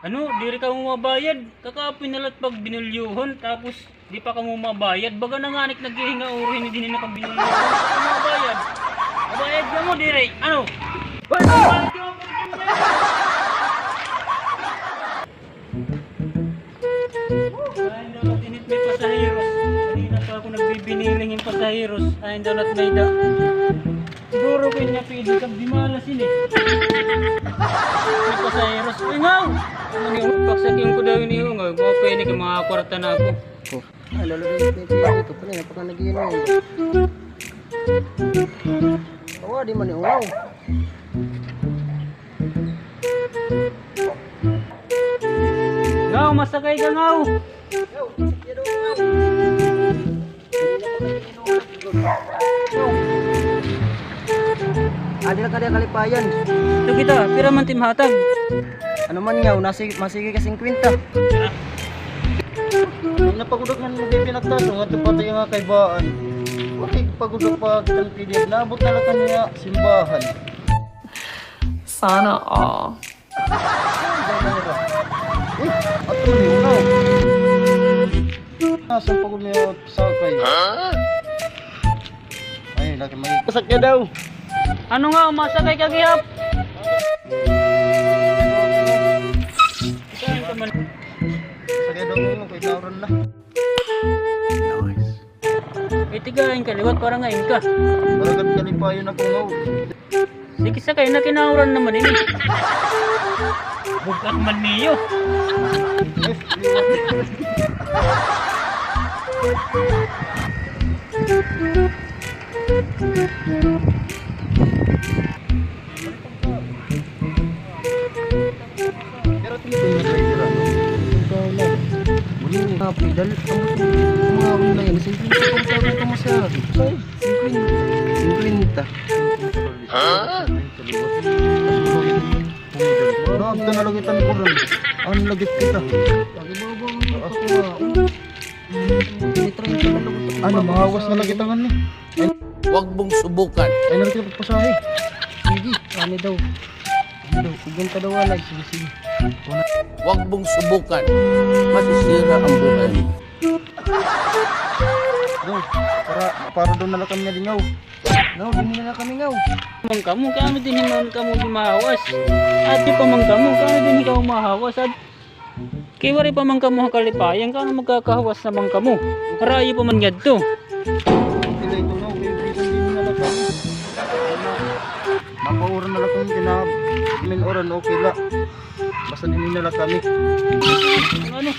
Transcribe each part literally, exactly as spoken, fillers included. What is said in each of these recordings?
Ano, diri kamo mabayad? Kakapoy na la it pagbinulyohon, tapos di pa kamo mabayad. Baga na ngani ak naghihinga uro hini dinhi nga pagbinulyohon. Di kamo mabayad. Mabayad kamo, diri. Ano? Hoy, mabayad kamo. Ay, daw, tinit may pasaheros. Kanina pa ako nagbibiniling hin pasaheros. Ay, daw, nat may da. Siguro kay niya pwede kag di malas ini. May pasaheros. Uy, ngaw! Ano ni, pagsakyan ko daw ini, ngaw. Mga pwede kay mga kwarta na ako. Oh. Ay, lolo, dito, dito, dito. Kanina pa ka nag-iinom. Awa, di man ni ungaw. Ngaw, masakay ka, ngaw. Adi na ka diya kalipayan. Ito kita, pira man it im hatag? Ano man ngaw, nasi-, masigi ka singkwenta. Ay, napagudak man mo di pinagtaso, nga ito pati nga kaibaan. Pati pagudak pa kitang pwede, naabot na la kaniya simbahan. Sana all. Uy, ato man yun, no? Nasaan pa ko niya sakay? Ay, lagi may pasakya daw. Ano nga, masakay ka gihap? Saan ka man? Sakay daw mo, kay Lauren na. Nice. Itigain ka liwat para ngain ka. Para gad kalipayon ako, ngaw. Sige, sakay na, kinauran naman ini. Bug-at man niyo. Pero tingnan mo, driver, ano? Ikaw na. Muli ni Happy, dal-, ang mga online, singkwenta ang sabi ko mo sa akin. Singkwenta. Singkwenta. Ha? Naabtan na lagi it an kuan. An lagit kita. Ano, mahawas na lagi it an ni. Huwag mong subukan. Ay, na lagi kita pagpasahe. Sige, ano daw? Ano daw? Kugon ka daw, anay. Sige, sige. Huwag mong subukan. Masisira ang buhay mo. Daw, para, para daw na la kami nga dingaw. Ngaw, dinhi na la kami, ngaw. Man kamo, kay ano dinhi man kamo di mahawas? Adi pa man kamo, kay ano dinhi kamo mahawas? Ad-, kay waray pa man kamo ha kalipayan, kay ano magkakahawas na man kamo? Harayo pa man ngadto. Okay la ito, ngaw, kay bisan dinhi na la kami. Mapauran na la kung kinamin oran, okay la. Basta dinhi na la kami. Ano?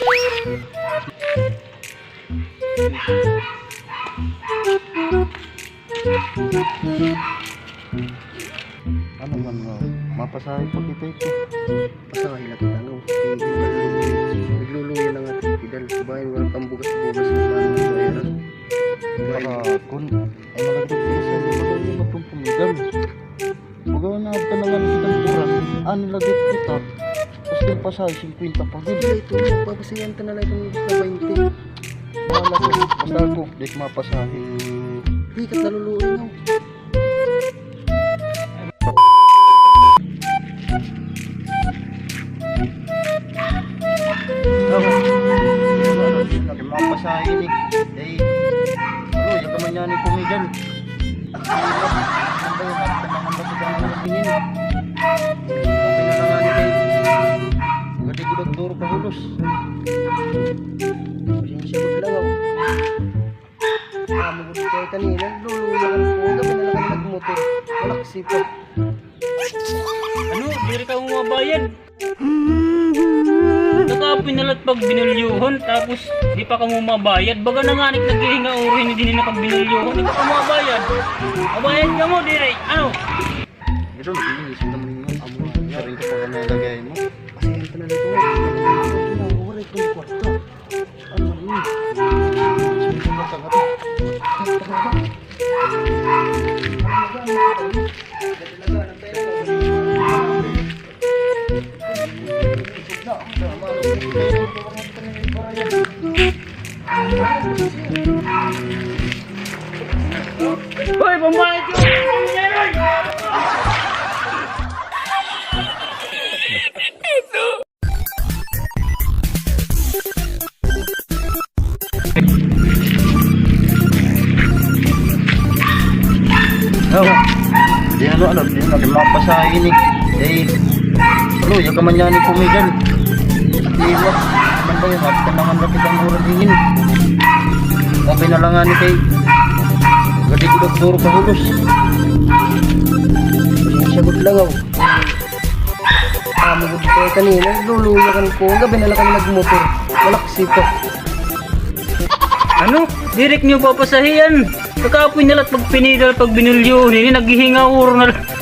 Ano man nga, mapasahe pa kita ito. Pasahe la kita, no? Nagluluya na nga ito, pedal. Bahin, waray pa bugas-bugas na bayan. Baka, kun, ay, malagdag kita sa iyo, baka hindi magpumidal. Baga na, ito na nga, kita ang kuran. Ano lagi kita? Tapos yung pasahe, singkwenta pa gud. Ay, ito, papasiyan ka na lang itong baynte. Bahala ko. Basta ako, di ko mapasahe. Di ka naluluoy, no? Mapasahe ini. Ay, ano, yakan man niya ni Kumigan. Ano ba yun? Ano ba yun? Ano ba yun? Ano ba yun? Gadi ko nagduro pa hulos. Pasensya ko lang ako. Amo ko dito kanina, lulungan ko. Kami na lang nagmotor. Wala kasi pa. Ano? Diri kamo mabayad? Kakapoy na la it pagbinulyohon, tapos di pa kamo mabayad. Baga na ngani ak naghihinga uro hini dinhi nga pagbinulyohon. Di pa kamo mabayad. Mabayad kamo, diri. Ano? Ito, nag-iisip naman yung amo. Saring ka pa nga nalagay mo. Kasi yun ka na nito. Wala itong kwarta. Ano man yun? Sino ba sa gabi? Hoy, pambayad ko! Ini, eh, luya ka man niyan ni Kumigan. Di ba? Man ba yun? At kailangan na kitang oras din. Sabi na lang nga ni kay, gadi ko doktor pa hulos. Sagot lang ako. Amo gud ko kanina, luluya kan ko. Gabi na lang kami nagmotor. Malaksi pa. Ano? Direk niyo papasahian? Kakapoy na la't pagpinidal, pagbinulyo. Ini naghihingaw na lang.